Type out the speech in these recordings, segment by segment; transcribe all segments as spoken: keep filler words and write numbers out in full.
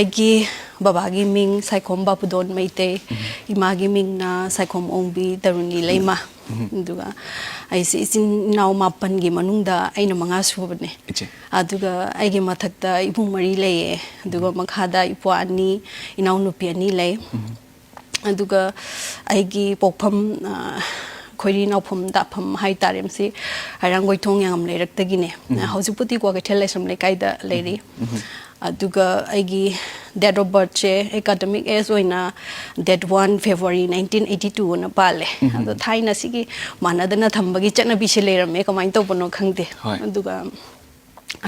ꯑꯩꯒꯤ ꯕꯕꯥꯒꯤ ꯃꯤꯡ ꯁꯥꯏꯈꯣꯝ ꯕꯥꯄꯨꯗꯣꯟ ꯃꯩꯇꯩ, ꯏꯃꯥꯒꯤ ꯃꯤꯡꯅ ꯁꯥꯏꯈꯣꯝ ꯑꯣꯡꯕꯤ ꯇꯔꯨꯅꯤ ꯂꯩꯃ꯫ ꯑꯗꯨꯒ ꯑꯩꯁꯦ ꯏꯆꯤꯟ ꯏꯅꯥꯎ ꯃꯥꯄꯟꯒꯤ ꯃꯅꯨꯡꯗ ꯑꯩꯅ ꯃꯉꯥ ꯁꯨꯕꯅꯦ꯫ ꯏꯆꯦ꯫ ꯑꯗꯨꯒ ꯑꯩꯒꯤ ꯃꯊꯛꯇ ꯏꯕꯨꯡ ꯃꯔꯤ ꯂꯩꯌꯦ꯫ ꯑꯗꯨꯒ ꯃꯈꯥꯗ ꯏꯄ꯭ꯋꯥ ꯑꯅꯤ, ꯏꯅꯥꯎꯅꯨꯄꯤ ꯑꯅꯤ ꯂꯩ꯫ ꯑꯗꯨꯒ ꯑꯩꯒꯤ ꯄꯣꯛꯐꯝ, ꯑ, ꯈꯣꯏꯔꯤ ꯅꯥꯎꯐꯝ ꯗꯥꯛꯐꯝ ꯍꯥꯏꯇꯥꯔꯦ, ꯃꯁꯤ ꯍꯩꯔꯥꯡꯒꯣꯏꯊꯣꯡ ꯌꯥꯉꯝ ꯂꯩꯔꯛꯇꯒꯤꯅꯦ꯫ ꯍꯧꯖꯤꯛꯄꯨꯗꯤ ꯀ꯭ꯋꯥꯀꯩꯊꯦꯜ ꯂꯥꯏꯁ꯭ꯔꯝ ꯂꯩꯀꯥꯏꯗ ꯂꯩꯔꯤ꯫ ꯑꯗꯨꯒ ꯑꯩꯒꯤ date of birthꯁꯦ academic age ꯑꯣꯏꯅ date one February nineteen eighty two ꯑꯅ ꯄꯥꯜꯂꯦ꯫ ꯑꯗꯣ ꯊꯥꯏꯅ ꯁꯤꯒꯤ ꯃꯥꯟꯅꯗꯅ ꯊꯝꯕꯒꯤ ꯆꯠꯅꯕꯤꯁꯦ ꯂꯩꯔꯝꯃꯦ, ꯀꯃꯥꯏꯅ ꯇꯧꯕꯅꯣ ꯈꯪꯗꯦ꯫ ꯍꯣꯏ꯫ ꯑꯗꯨꯒ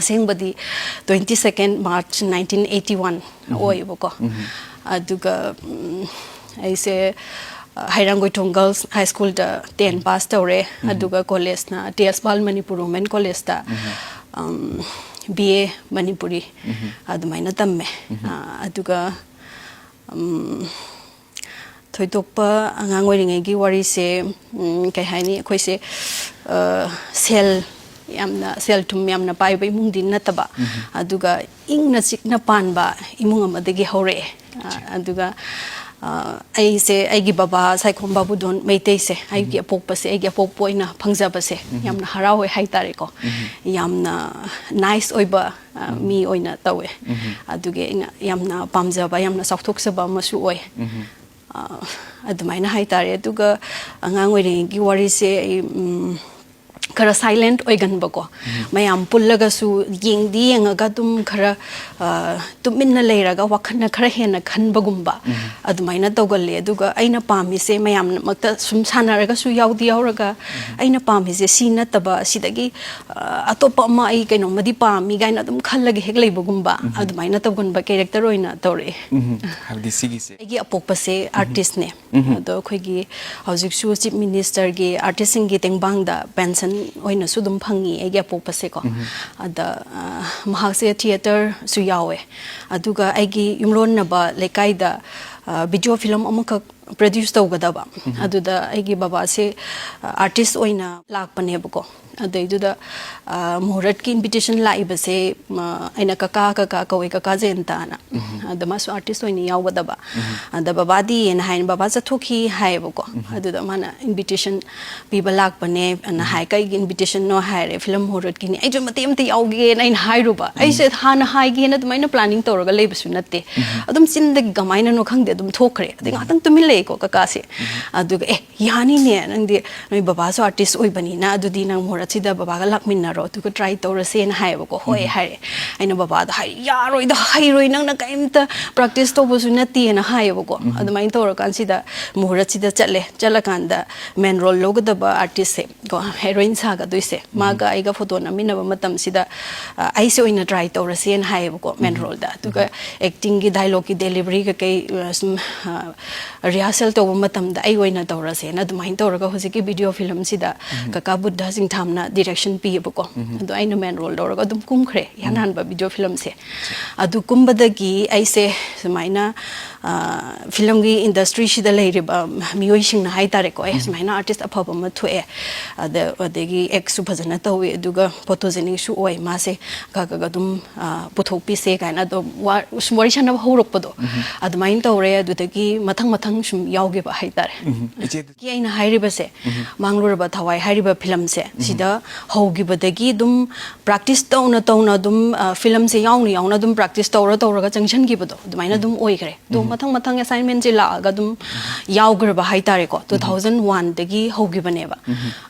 ꯑꯁꯦꯡꯕꯗꯤ twenty second March nineteen eighty one ꯑꯣꯏꯌꯦꯕꯀꯣ꯫ ꯑꯗꯨꯒ, ꯎꯝ, ꯑꯩꯁꯦ, ꯑ, ꯍꯩꯔꯥꯡꯒꯣꯏꯊꯣꯡ Girls High Schoolꯗ ten pass ꯇꯧꯔꯦ꯫ ꯑꯗꯨꯒ collegeꯅ T S Paul Manipur Women Collegeꯇ, ꯎꯝ, B A ꯃꯅꯤꯄꯨꯔꯤ ꯑꯗꯨꯃꯥꯏꯅ ꯇꯝꯃꯦ꯫ ꯑ, ꯑꯗꯨꯒ, ꯎꯝ, ꯊꯣꯏꯗꯣꯛꯄ ꯑꯉꯥꯡ ꯑꯣꯏꯔꯤꯉꯩꯒꯤ ꯋꯥꯔꯤꯁꯦ, ꯎꯝ, ꯀꯩ ꯍꯥꯏꯅꯤ, ꯑꯩꯈꯣꯏꯁꯦ, ꯑ, ꯁꯦꯜ ꯌꯥꯝꯅ, ꯁꯦꯜ ꯊꯨꯝ ꯌꯥꯝꯅ ꯄꯥꯏꯕ ꯏꯃꯨꯡꯗꯤ ꯅꯠꯇꯕ, ꯑꯗꯨꯒ ꯏꯪꯅ ꯆꯤꯛꯅ ꯄꯥꯟꯕ ꯏꯃꯨꯡ ꯑꯃꯗꯒꯤ ꯍꯧꯔꯛꯑꯦ꯫ ꯑ, ꯑꯗꯨꯒ, ꯑ, ꯑꯩꯁꯦ, ꯑꯩꯒꯤ ꯕꯕꯥ ꯁꯥꯏꯈꯣꯝ ꯕꯥꯕꯨꯗꯣꯟ ꯃꯩꯇꯩꯁꯦ, ꯑꯩꯒꯤ ꯑꯄꯣꯛꯄꯁꯦ, ꯑꯩꯒꯤ ꯑꯄꯣꯛꯄ ꯑꯣꯏꯅ ꯐꯪꯖꯕꯁꯦ ꯌꯥꯝꯅ ꯍꯔꯥꯎꯋꯦ ꯍꯥꯏꯇꯥꯔꯦꯀꯣ꯫ ꯌꯥꯝꯅ nice ꯑꯣꯏꯕ, ꯑ, ꯃꯤ ꯑꯣꯏꯅ ꯇꯧꯋꯦ꯫ ꯑꯗꯨꯒꯤ ꯑꯩꯅ ꯌꯥꯝꯅ ꯄꯥꯝꯖꯕ, ꯌꯥꯝꯅ ꯆꯥꯎꯊꯣꯛꯆꯕ ꯑꯃꯁꯨ ꯑꯣꯏ꯫ ꯑ, ꯑꯗꯨꯃꯥꯏꯅ ꯍꯥꯏꯇꯥꯔꯦ꯫ ꯑꯗꯨꯒ ꯑꯉꯥꯡ ꯑꯣꯏꯔꯤꯉꯩꯒꯤ ꯋꯥꯔꯤꯁꯦ ꯑꯩ, ꯎꯝ, ꯈꯔ silent ꯑꯣꯏꯒꯟꯕꯀꯣ꯫ ꯃꯌꯥꯝ ꯄꯨꯜꯂꯒꯁꯨ ꯌꯦꯡꯗꯤ ꯌꯦꯡꯉꯒ ꯑꯗꯨꯝ ꯈꯔ, ꯑ, ꯇꯨꯃꯤꯟꯅ ꯂꯩꯔꯒ ꯋꯥꯈꯜꯅ ꯈꯔ ꯍꯦꯟꯅ ꯈꯟꯕꯒꯨꯝꯕ ꯑꯗꯨꯃꯥꯏꯅ ꯇꯧꯒꯜꯂꯦ꯫ ꯑꯗꯨꯒ ꯑꯩꯅ ꯄꯥꯝꯃꯤꯁꯦ ꯃꯌꯥꯝꯃꯛꯇ ꯁꯨꯝ ꯁꯥꯟꯅꯔꯒꯁꯨ ꯌꯥꯎꯗꯤ ꯌꯥꯎꯔꯒ, ꯑꯩꯅ ꯄꯥꯝꯃꯤꯁꯦ ꯁꯤ ꯅꯠꯇꯕ, ꯑꯁꯤꯗꯒꯤ, ꯑ, ꯑꯇꯣꯞꯄ ꯑꯃ ꯑꯩ ꯀꯩꯅꯣꯝꯃꯗꯤ ꯄꯥꯝꯃꯤ ꯀꯥꯏꯅ ꯑꯗꯨꯝ ꯈꯜꯂꯒ ꯍꯦꯛ ꯂꯩꯕꯒꯨꯝꯕ ꯑꯗꯨꯃꯥꯏꯅ ꯇꯧꯒꯟꯕ character ꯑꯣꯏꯅ ꯇꯧꯔꯛꯑꯦ꯫ ꯎꯝ, ꯍꯥꯏꯕꯗꯤ ꯁꯤꯒꯤꯁꯦ꯫ ꯑꯩꯒꯤ ꯑꯄꯣꯛꯄꯁꯦ artistꯅꯦ꯫ ꯑꯗꯣ ꯑꯩꯈꯣꯏꯒꯤ ꯍꯧꯖꯤꯛꯁꯨ Chief Ministerꯒꯤ artistꯁꯤꯡꯒꯤ ꯇꯦꯡꯕꯥꯡꯗ pension ꯑꯣꯏꯅꯁꯨ ꯑꯗꯨꯝ ꯐꯪꯉꯤ ꯑꯩꯒꯤ ꯑꯄꯣꯛꯄꯁꯦꯀꯣ꯫ ꯑꯗ, ꯑ, ꯃꯍꯥꯛꯁꯦ theatreꯁꯨ ꯌꯥꯎꯋꯦ꯫ ꯑꯗꯨꯒ ꯑꯩꯒꯤ ꯌꯨꯝꯂꯣꯟꯅꯕ ꯂꯩꯀꯥꯏꯗ, ꯚꯤꯗꯤꯑꯣ ꯐꯤꯂꯝ ꯑꯃꯈꯛ ꯄ꯭ꯔꯗ꯭ꯌꯨꯁ ꯇꯧꯒꯗꯕ꯫ ꯑꯗꯨꯗ ꯑꯩꯒꯤ ꯕꯕꯥꯁꯦ ꯑꯥꯔꯇꯤꯁ ꯑꯣꯏꯅ ꯂꯥꯛꯄꯅꯦꯕꯀꯣ꯫ ꯑꯗꯩꯗꯨꯗ ꯃꯨꯍꯨꯔꯠꯀꯤ ꯏꯟꯚꯤꯇꯦꯁꯟ ꯂꯥꯛꯏꯕꯁꯦ, ꯑꯩꯅ "ꯀꯀꯥ, ꯀꯀꯥ" ꯀꯧꯋꯦ, "ꯀꯀꯥ ꯖꯌꯟꯇꯥꯅ"꯫ ꯑꯗ ꯃꯥꯁꯨ ꯑꯥꯔꯇꯤꯁ ꯑꯣꯏꯅ ꯌꯥꯎꯒꯗꯕ꯫ ꯑꯗ "ꯕꯕꯥꯗꯤꯅ" ꯍꯥꯏꯅ, "ꯕꯕꯥ ꯆꯠꯊꯣꯛꯈꯤ" ꯍꯥꯏꯌꯦꯕꯀꯣ꯫ ꯑꯗꯨꯗ ꯃꯥꯅ ꯏꯟꯚꯤꯇꯦꯁꯟ ꯄꯤꯕ ꯂꯥꯛꯄꯅꯦ ꯑꯅ ꯍꯥꯏ꯫ "ꯀꯩꯒꯤ ꯏꯟꯚꯤꯇꯦꯁꯟꯅꯣ?" ꯍꯥꯏꯔꯦ꯫ "ꯐꯤꯂꯝ ꯃꯨꯍꯨꯔꯠꯀꯤꯅꯤ"꯫ ꯑꯩꯁꯨ ꯃꯇꯦꯛ ꯑꯃꯇ ꯌꯥꯎꯒꯦꯅ ꯑꯩꯅ ꯍꯥꯏꯔꯨꯕ꯫ ꯑꯩꯁꯦ ꯍꯥꯟꯅ ꯍꯥꯏꯒꯦꯅ ꯑꯗꯨꯃꯥꯏꯅ ꯄ꯭ꯂꯥꯅꯤꯡ ꯇꯧꯔꯒ ꯂꯩꯕꯁꯨ ꯅꯠꯇꯦ꯫ ꯑꯗꯨꯝ ꯆꯤꯟꯗꯒꯤ ꯀꯃꯥꯏꯅꯅꯣ ꯈꯪꯗꯦ ꯑꯗꯨꯝ ꯊꯣꯛꯈ꯭ꯔꯦ꯫ ꯑꯗꯩ ꯉꯥꯏꯍꯥꯛꯇꯪ ꯇꯨꯃꯤꯟ ꯂꯩꯀꯣ ꯀꯀꯥꯁꯦ꯫ ꯑꯗꯨꯒ "ꯑꯦ, ꯌꯥꯅꯤꯅꯦ, ꯅꯪꯗꯤ ꯅꯣꯏ ꯕꯕꯥꯁꯨ ꯑꯥꯔꯇꯤꯁ ꯑꯣꯏꯕꯅꯤꯅ, ꯑꯗꯨꯗꯤ ꯅꯪ ꯃꯨꯍꯨꯔꯠꯁꯤꯗ ꯕꯕꯥꯒ ꯂꯥꯛꯃꯤꯟꯅꯔꯣ, ꯑꯗꯨꯒ ꯇ꯭ꯔꯥꯏ ꯇꯧꯔꯁꯦꯅ" ꯍꯥꯏꯌꯦꯕꯀꯣ꯫ "ꯍꯣꯏ" ꯍꯥꯏꯔꯦ꯫ ꯑꯩꯅ ꯕꯕꯥꯗ ꯍꯥꯏ, "ꯌꯥꯔꯣꯏꯗ, ꯍꯩꯔꯣꯏ, ꯅꯪꯅ ꯀꯔꯤꯝꯇ ꯄ꯭ꯔꯥꯛꯇꯤꯁ ꯇꯧꯕꯁꯨ ꯅꯠꯇꯦꯅ" ꯍꯥꯏꯌꯦꯕꯀꯣ꯫ ꯑꯗꯨꯃꯥꯏꯅ ꯇꯧꯔꯀꯥꯟꯁꯤꯗ ꯃꯨꯍꯨꯔꯠꯁꯤꯗ ꯆꯠꯂꯦ꯫ ꯆꯠꯂꯀꯥꯟꯗ ꯃꯦꯟ ꯔꯣꯜ ꯂꯧꯒꯗꯕ ꯑꯥꯔꯇꯤꯁꯁꯦ ꯀꯣ, ꯍꯦꯔꯣꯏꯟ ꯁꯥꯒꯗꯣꯏꯁꯦ, ꯃꯥꯒ ꯑꯩꯒ ꯐꯣꯇꯣ ꯅꯝꯃꯤꯟꯅꯕ ꯃꯇꯝꯁꯤꯗ, ꯑ, ꯑꯩꯁꯦ ꯑꯣꯏꯅ ꯇ꯭ꯔꯥꯏ ꯇꯧꯔꯁꯦꯅ ꯍꯥꯏꯌꯦꯕꯀꯣ, ꯃꯦꯟ ꯔꯣꯜꯗ꯫ ꯑꯗꯨꯒ ꯑꯦꯛꯇꯤꯡꯒꯤ, ꯗꯥꯏꯂꯣꯛꯀꯤ ꯗꯦꯂꯤꯚꯔꯤ ꯀꯩꯀꯩ, ꯑ, ꯁꯨꯝ, ꯑ, ꯔꯤꯍꯥꯔꯁꯦꯜ ꯇꯧꯕ ꯃꯇꯝꯗ ꯑꯩ ꯑꯣꯏꯅ ꯇꯧꯔꯁꯦꯅ ꯑꯗꯨꯃꯥꯏꯅ ꯇꯧꯔꯒ ꯍꯧꯖꯤꯛꯀꯤ ꯚꯤꯗꯤꯑꯣ ꯐꯤꯂꯝꯁꯤꯗ ꯀꯀꯥ ꯕꯨꯙ ꯁꯤꯡꯊꯥꯝꯅ ꯗꯤꯔꯦꯛꯁꯟ ꯄꯤꯌꯦꯕꯀꯣ꯫ ꯑꯗꯣ ꯑꯩꯅ ꯃꯦꯟ ꯔꯣꯜ ꯂꯧꯔꯒ ꯑꯗꯨꯝ ꯀꯨꯝꯈ꯭ꯔꯦ ꯏꯍꯥꯟ ꯍꯥꯟꯕ ꯚꯤꯗꯤꯑꯣ ꯐꯤꯂꯝꯁꯦ꯫ ꯑꯗꯨ ꯀꯨꯝꯕꯗꯒꯤ ꯑꯩꯁꯦ ꯁꯨꯃꯥꯏꯅ, ꯑ, ꯐꯤꯂꯝꯒꯤ ꯏꯟꯗꯁꯇ꯭ꯔꯤꯁꯤꯗ ꯂꯩꯔꯤꯕ ꯃꯤꯑꯣꯏꯁꯤꯡꯅ ꯍꯥꯏꯇꯥꯔꯦꯀꯣ, "ꯑꯦ, ꯁꯨꯃꯥꯏꯅ ꯑꯥꯔꯇꯤꯁ ꯑꯐꯕ ꯑꯃ ꯊꯣꯛꯑꯦ, ꯑꯗ, ꯑꯗꯒꯤ ꯑꯦꯛꯁꯨ ꯐꯖꯅ ꯇꯧꯋꯤ, ꯑꯗꯨꯒ ꯐꯣꯇꯣꯖꯦꯅꯤꯛꯁꯨ ꯑꯣꯏ, ꯃꯥꯁꯦ ꯈꯔ ꯈꯔ ꯑꯗꯨꯝ, ꯑ, ꯄꯨꯊꯣꯛꯄꯤꯁꯦ" ꯀꯥꯏꯅ ꯑꯗꯨꯝ ꯋꯥ-, ꯁꯨꯝ ꯋꯥꯔꯤ ꯁꯥꯟꯅꯕ ꯍꯧꯔꯛꯄꯗꯣ꯫ ꯑꯗꯨꯃꯥꯏꯅ ꯇꯧꯔꯦ꯫ ꯑꯗꯨꯗꯒꯤ ꯃꯊꯪ ꯃꯊꯪ ꯁꯨꯝ ꯌꯥꯎꯈꯤꯕ ꯍꯥꯏꯇꯥꯔꯦ꯫ ꯏꯆꯦ꯫ ꯀꯤ ꯑꯩꯅ ꯍꯥꯏꯔꯤꯕꯁꯦ, ꯃꯥꯡꯂꯨꯔꯕ ꯊꯋꯥꯏ ꯍꯥꯏꯔꯤꯕ ꯐꯤꯂꯝꯁꯦ, ꯁꯤꯗ ꯍꯧꯈꯤꯕꯗꯒꯤ ꯑꯗꯨꯝ ꯄ꯭ꯔꯥꯛꯇꯤꯁ ꯇꯧꯅ ꯇꯧꯅ ꯑꯗꯨꯝ, ꯑ, ꯐꯤꯂꯝꯁꯦ ꯌꯥꯎꯅ ꯌꯥꯎꯅ ꯑꯗꯨꯝ ꯄ꯭ꯔꯥꯛꯇꯤꯁ ꯇꯧꯔ ꯇꯧꯔꯒ ꯆꯪꯁꯤꯟꯈꯤꯕꯗꯣ ꯑꯗꯨꯃꯥꯏꯅ ꯑꯗꯨꯝ ꯑꯣꯏꯈ꯭ꯔꯦ꯫ ꯑꯗꯣ ꯃꯊꯪ ꯃꯊꯪ ꯑꯦꯁꯥꯏꯟꯃꯦꯟꯁꯦ ꯂꯥꯛꯑꯒ ꯑꯗꯨꯝ ꯌꯥꯎꯈ꯭ꯔꯕ ꯍꯥꯏꯇꯥꯔꯦꯀꯣ꯫ Two thousand one ꯗꯒꯤ ꯍꯧꯈꯤꯕꯅꯦꯕ꯫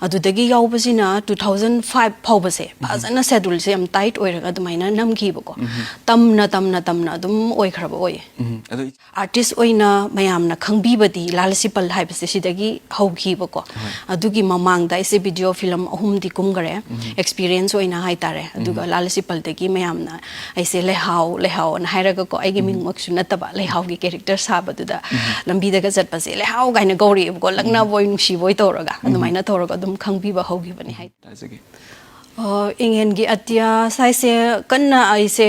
ꯑꯗꯨꯗꯒꯤ ꯌꯥꯎꯕꯁꯤꯅ two thousand five ꯐꯥꯎꯕꯁꯦ ꯐꯖꯅ ꯁꯦꯗꯨꯜꯁꯦ ꯌꯥꯝ ꯇꯥꯏꯠ ꯑꯣꯏꯔꯒ ꯑꯗꯨꯃꯥꯏꯅ ꯅꯝꯈꯤꯕꯀꯣ꯫ ꯇꯝꯅ ꯇꯝꯅ ꯇꯝꯅ ꯑꯗꯨꯝ ꯑꯣꯏꯈ꯭ꯔꯕ ꯑꯣꯏꯌꯦ꯫ ꯎꯝ, ꯑꯗꯣ ꯏ- ꯑꯥꯔꯇꯤꯁ ꯑꯣꯏꯅ ꯃꯌꯥꯝꯅ ꯈꯪꯕꯤꯕꯗꯤ ꯂꯥꯜ ꯁꯤꯄꯜ ꯍꯥꯏꯕꯁꯦ ꯁꯤꯗꯒꯤ ꯍꯧꯈꯤꯕꯀꯣ꯫ ꯍꯣꯏ꯫ ꯑꯗꯨꯒꯤ ꯃꯃꯥꯡꯗ ꯑꯩꯁꯦ ꯚꯤꯗꯤꯑꯣ ꯐꯤꯂꯝ ꯑꯍꯨꯝꯗꯤ ꯀꯨꯝꯈꯔꯦ, ꯑꯦꯛꯁꯄꯤꯔꯤꯌꯦꯟꯁ ꯑꯣꯏꯅ ꯍꯥꯏꯇꯥꯔꯦ꯫ ꯑꯗꯨꯒ ꯂꯥꯜ ꯁꯤꯄꯜꯗꯒꯤ ꯃꯌꯥꯝꯅ ꯑꯩꯁꯦ "ꯂꯩꯍꯥꯎ, ꯂꯩꯍꯥꯎꯅ" ꯍꯥꯏꯔꯒꯀꯣ, ꯑꯩꯒꯤ ꯃꯤꯡꯃꯛꯁꯨ ꯅꯠꯇꯕ, ꯂꯩꯍꯥꯎꯒꯤ ꯀꯦꯔꯦꯛꯇꯔ ꯁꯥꯕꯗꯨꯗ ꯂꯝꯕꯤꯗꯒ ꯆꯠꯄꯁꯦ "ꯂꯩꯍꯥꯎ" ꯀꯥꯏꯅ ꯀꯧꯔꯛꯑꯦꯕꯀꯣ, ꯂꯛꯅꯕꯣꯏ ꯅꯨꯡꯁꯤꯕꯣꯏ ꯇꯧꯔꯒ꯫ ꯑꯗꯨꯃꯥꯏꯅ ꯇꯧꯔꯒ ꯑꯗꯨꯝ ꯈꯪꯕꯤꯕ ꯍꯧꯈꯤꯕꯅꯤ ꯍꯥꯏ꯫ ꯇꯥꯖꯒꯦ꯫ ꯑ, ꯏꯪꯉꯦꯟꯒꯤ ꯑꯇꯤꯌꯥꯁ ꯍꯥꯏꯁꯦ ꯀꯟꯅ ꯑꯩꯁꯦ,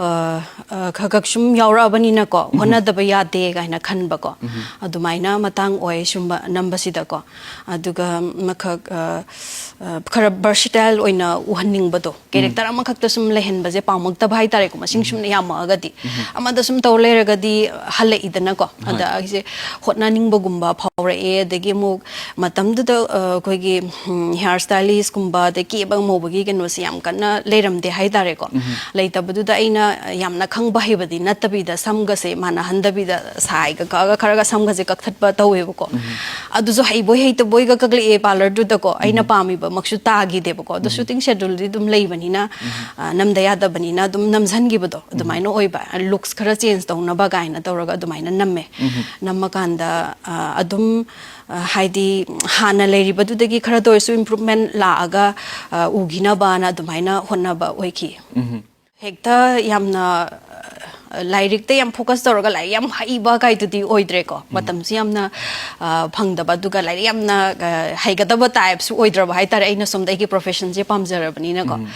ꯑ, ꯑ, ꯈꯛ ꯈꯛ ꯁꯨꯝ ꯌꯥꯎꯔꯛꯑꯕꯅꯤꯅꯀꯣ, ꯎꯝ꯫ ꯍꯣꯠꯅꯗꯕ ꯌꯥꯗꯦ ꯀꯥꯏꯅ ꯈꯟꯕꯀꯣ꯫ ꯎꯝ꯫ ꯑꯗꯨꯃꯥꯏꯅ ꯃꯇꯥꯡ ꯑꯣꯏ ꯁꯨꯝꯕ ꯅꯝꯕꯁꯤꯗꯀꯣ꯫ ꯑꯗꯨꯒ ꯃꯈꯛ, ꯑ, ꯑ, ꯈꯔ versatile ꯑꯣꯏꯅ ꯎꯍꯟꯅꯤꯡꯕꯗꯣ, ꯎꯝ꯫ Character ꯑꯃꯈꯛꯇ ꯁꯨꯝ ꯂꯩꯍꯟꯕꯁꯦ ꯄꯥꯝꯃꯛꯇꯕ ꯍꯥꯏꯇꯥꯔꯦꯀꯣ, ꯃꯁꯤꯡ ꯎꯝ꯫ ꯁꯨꯝ ꯌꯥꯝꯃꯛꯑꯒꯗꯤ꯫ ꯎꯝ꯫ ꯑꯃꯗ ꯁꯨꯝ ꯇꯧ ꯂꯩꯔꯒꯗꯤ ꯍꯜꯂꯛꯏꯗꯅꯀꯣ꯫ ꯍꯣꯏ꯫ ꯑꯗ ꯑꯩꯁꯦ ꯍꯣꯠꯅꯅꯤꯡꯕꯒꯨꯝꯕ ꯐꯥꯎꯔꯛꯑꯦ, ꯑꯗꯒꯤ ꯑꯃꯨꯛ ꯃꯇꯝꯗꯨꯗ, ꯑ, ꯑꯩꯈꯣꯏꯒꯤ, ꯎꯝ, hair stylist ꯀꯨꯝꯕ, ꯑꯗꯩ ꯀꯦꯕ ꯉꯧꯕꯒꯤ ꯀꯩꯅꯣꯁꯦ ꯌꯥꯝ ꯀꯟꯅ ꯂꯩꯔꯝꯗꯦ ꯍꯥꯏꯇꯥꯔꯦꯀꯣ꯫ ꯎꯝ꯫ ꯂꯩꯇꯕꯗꯨꯗ ꯑꯩꯅ ꯌꯥꯝꯅ ꯈꯪꯕ ꯍꯩꯕꯗꯤ ꯅꯠꯇꯕꯤꯗ, ꯁꯝꯒꯁꯦ ꯃꯥꯟꯅꯍꯟꯗꯕꯤꯗ ꯁꯥꯏꯒ ꯀꯛꯑꯒ ꯈꯔꯒ ꯁꯝꯒꯁꯦ ꯀꯛꯊꯠꯄ ꯇꯧꯋꯦꯕꯀꯣ꯫ ꯎꯝ꯫ ꯑꯗꯨꯁꯨ ꯍꯩꯕꯣꯏ ꯍꯩꯇꯕꯣꯏꯒ ꯀꯛꯂꯛꯑꯦ parlourꯗꯨꯗꯀꯣ, ꯑꯩꯅ ꯎꯝ꯫ ꯄꯥꯝꯃꯤꯕꯃꯛꯁꯨ ꯇꯥꯈꯤꯗꯦꯕꯀꯣ꯫ ꯑꯗꯣ ꯎꯝ꯫ Shooting scheduleꯗꯤ ꯑꯗꯨꯝ ꯂꯩꯕꯅꯤꯅ, ꯎꯝ꯫ ꯑ, ꯅꯝꯗ ꯌꯥꯗꯕꯅꯤꯅ ꯑꯗꯨꯝ ꯅꯝꯁꯤꯟꯈꯤꯕꯗꯣ ꯎꯝ꯫ ꯑꯗꯨꯃꯥꯏꯅ ꯑꯣꯏꯕ꯫ Looks ꯈꯔ change ꯇꯧꯅꯕ ꯀꯥꯏꯅ ꯇꯧꯔꯒ ꯑꯗꯨꯃꯥꯏꯅ ꯅꯝꯃꯦ꯫ ꯎꯝ꯫ ꯅꯝꯃꯀꯥꯟꯗ, ꯑ, ꯑꯗꯨꯝ, ꯑ, ꯍꯥꯏꯗꯤ ꯍꯥꯟꯅ ꯂꯩꯔꯤꯕꯗꯨꯗꯒꯤ ꯈꯔꯇ ꯑꯣꯏꯔꯁꯨ improvement ꯂꯥꯛꯑꯒ, ꯑ, ꯎꯈꯤꯅꯕꯅ ꯑꯗꯨꯃꯥꯏꯅ ꯍꯣꯠꯅꯕ ꯑꯣꯏꯈꯤ꯫ ꯎꯝ꯫ ꯍꯦꯛꯇ ꯌꯥꯝꯅ, ꯑ, ꯂꯥꯏꯔꯤꯛꯇ ꯌꯥꯝ focus ꯇꯧꯔꯒ ꯂꯥꯏꯔꯤꯛ ꯌꯥꯝ ꯍꯩꯕ ꯀꯥꯏꯗꯨꯗꯤ ꯑꯣꯏꯗ꯭ꯔꯦꯀꯣ꯫ ꯎꯝ꯫ ꯃꯇꯝꯁꯨ ꯌꯥꯝꯅ, ꯑ, ꯐꯪꯗꯕ, ꯑꯗꯨꯒ ꯂꯥꯏꯔꯤꯛ ꯌꯥꯝꯅ, ꯑ, ꯍꯩꯒꯗꯕ typeꯁꯨ ꯑꯣꯏꯗ꯭ꯔꯕ ꯍꯥꯏꯇꯥꯔꯦ, ꯑꯩꯅ ꯁꯣꯝꯗ ꯑꯩꯒꯤ professionꯁꯦ ꯄꯥꯝꯖꯔꯕꯅꯤꯅꯀꯣ꯫ ꯎꯝ꯫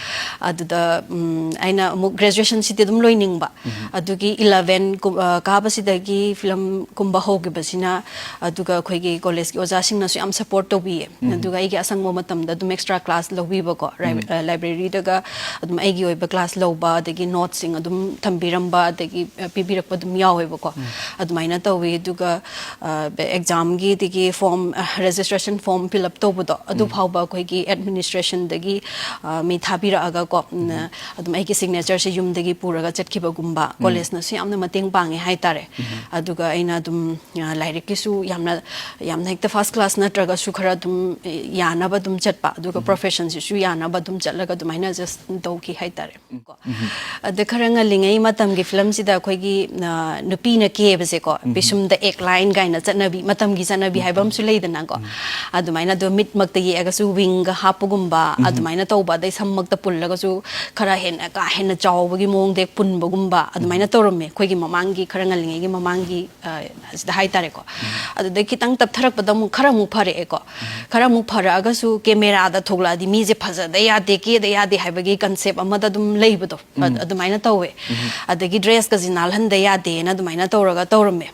ꯑꯗꯨꯗ, ꯎꯝ, ꯑꯩꯅ ꯑꯃꯨꯛ graduationꯁꯤꯗꯤ ꯑꯗꯨꯝ ꯂꯣꯏꯅꯤꯡꯕ꯫ ꯎꯝ꯫ ꯑꯗꯨꯒꯤ eleven ꯀꯨ-, ꯑ, ꯀꯥꯕꯁꯤꯗꯒꯤ film ꯀꯨꯝꯕ ꯍꯧꯈꯤꯕꯁꯤꯅ, ꯑꯗꯨꯒ ꯑꯩꯈꯣꯏꯒꯤ collegeꯀꯤ ꯑꯣꯖꯥꯁꯤꯡꯅꯁꯨ ꯌꯥꯝ support ꯇꯧꯕꯤꯌꯦ꯫ ꯎꯝ꯫ ꯑꯗꯨꯒ ꯑꯩꯒꯤ ꯑꯁꯪꯕ ꯃꯇꯝꯗ ꯑꯗꯨꯝ extra class ꯂꯧꯕꯤꯕꯀꯣ, ꯔꯥꯏ-, ꯎꯝ꯫ ꯑ, libraryꯗꯒ ꯑꯗꯨꯝ ꯑꯩꯒꯤ ꯑꯣꯏꯕ class ꯂꯧꯕ, ꯑꯗꯒꯤ notesꯁꯤꯡ ꯑꯗꯨꯝ ꯊꯝꯕꯤꯔꯝꯕ, ꯑꯗꯒꯤ, ꯑ, ꯄꯤꯕꯤꯔꯛꯄ ꯑꯗꯨꯝ ꯌꯥꯎꯋꯦꯕꯀꯣ꯫ ꯎꯝ꯫ ꯑꯗꯨꯃꯥꯏꯅ ꯇꯧꯋꯤ꯫ ꯑꯗꯨꯒ, ꯑ, examꯒꯤ ꯑꯗꯒꯤ form, ꯑ, registration form fill up ꯇꯧꯕꯗꯣ, ꯑꯗꯨ ꯎꯝ꯫ ꯐꯥꯎꯕ ꯑꯩꯈꯣꯏꯒꯤ administrationꯗꯒꯤ, ꯑ, ꯃꯤ ꯊꯥꯕꯤꯔꯛꯑꯒꯀꯣ, ꯎꯝ, ꯎꯝ꯫ ꯑꯗꯨꯝ ꯑꯩꯒꯤ signatureꯁꯦ ꯌꯨꯝꯗꯒꯤ ꯄꯨꯔꯒ ꯆꯠꯈꯤꯕꯒꯨꯝꯕ, ꯎꯝ꯫ Collegeꯅꯁꯨ ꯌꯥꯝꯅ ꯃꯇꯦꯡ ꯄꯥꯡꯉꯦ ꯍꯥꯏꯇꯥꯔꯦ꯫ ꯎꯝ꯫ ꯑꯗꯨꯒ ꯑꯩꯅ ꯑꯗꯨꯝ, ꯑ, ꯂꯥꯏꯔꯤꯛꯀꯤꯁꯨ ꯌꯥꯝꯅ, ꯌꯥꯝꯅ ꯍꯦꯛꯇ first class ꯅꯠꯇ꯭ꯔꯒꯁꯨ ꯈꯔ ꯑꯗꯨꯝ, ꯑ, ꯌꯥꯅꯕ ꯑꯗꯨꯝ ꯆꯠꯄ, ꯑꯗꯨꯒ ꯎꯝ꯫ Professionꯁꯤꯁꯨ ꯌꯥꯅꯕ ꯑꯗꯨꯝ ꯆꯠꯂꯒ ꯑꯗꯨꯃꯥꯏꯅ just ꯇꯧꯈꯤ ꯍꯥꯏꯇꯥꯔꯦ꯫ ꯎꯝ꯫ ꯀꯣ꯫ ꯎꯝ꯫ ꯑꯗ ꯈꯔ ꯉꯜꯂꯤꯉꯩ ꯃꯇꯝꯒꯤ filmꯁꯤꯡ ꯁꯤꯗ ꯑꯩꯈꯣꯏꯒꯤ, ꯑ, ꯅꯨꯄꯤꯅ ꯀꯦꯕꯁꯦꯀꯣ, ꯄꯤꯁꯨꯝꯗ ꯑꯦꯛ ꯂꯥꯏꯟ ꯀꯥꯏꯅ ꯆꯠꯅꯕꯤ, ꯃꯇꯝꯒꯤ ꯆꯠꯅꯕꯤ ꯍꯥꯏꯕ ꯑꯃꯁꯨ ꯂꯩꯗꯅꯀꯣ꯫ ꯑꯗꯨꯃꯥꯏꯅ ꯑꯗꯣ ꯃꯤꯠꯃꯛꯇ ꯌꯦꯛꯑꯒꯁꯨ ꯋꯤꯡꯒ ꯍꯥꯞꯄꯒꯨꯝꯕ, ꯑꯗꯨꯃꯥꯏꯅ ꯇꯧꯕ, ꯑꯗꯩ ꯁꯝꯃꯛꯇ ꯄꯨꯜꯂꯒꯁꯨ ꯈꯔ ꯍꯦꯟꯅ ꯀꯥ ꯍꯦꯟꯅ ꯆꯥꯎꯕꯒꯤ ꯃꯑꯣꯡꯗ ꯍꯦꯛ ꯄꯨꯟꯕꯒꯨꯝꯕ, ꯑꯗꯨꯃꯥꯏꯅ ꯇꯧꯔꯝꯃꯦ ꯑꯩꯈꯣꯏꯒꯤ ꯃꯃꯥꯡꯒꯤ, ꯈꯔ ꯉꯜꯂꯤꯉꯩꯒꯤ ꯃꯃꯥꯡꯒꯤ, ꯑ, ꯑꯁꯤꯗ ꯍꯥꯏꯇꯥꯔꯦꯀꯣ꯫ ꯑꯗꯨꯗꯩ ꯈꯤꯇꯪ ꯇꯞꯊꯔꯛꯄꯗ ꯑꯃꯨꯛ ꯈꯔ ꯑꯃꯨꯛ ꯐꯔꯛꯑꯦꯀꯣ꯫ ꯈꯔ ꯑꯃꯨꯛ ꯐꯔꯛꯑꯒꯁꯨ ꯀꯦꯃꯦꯔꯥꯗ ꯊꯣꯛꯂꯛꯑꯗꯤ ꯃꯤꯁꯦ ꯐꯖꯗ ꯌꯥꯗꯦ, ꯀꯦꯗ ꯌꯥꯗꯦ ꯍꯥꯏꯕꯒꯤ ꯀꯟꯁꯦꯞ ꯑꯃꯗ ꯑꯗꯨꯝ ꯂꯩꯕꯗꯣ꯫ ꯑ-, ꯑꯗꯨꯃꯥꯏꯅ ꯇꯧꯋꯦ꯫ ꯑꯗꯒꯤ ꯗ꯭ꯔꯦꯁꯀꯁꯤ ꯅꯥꯜꯍꯟꯗ ꯌꯥꯗꯦꯅ ꯑꯗꯨꯃꯥꯏꯅ ꯇꯧꯔꯒ ꯇꯧꯔꯝꯃꯦ꯫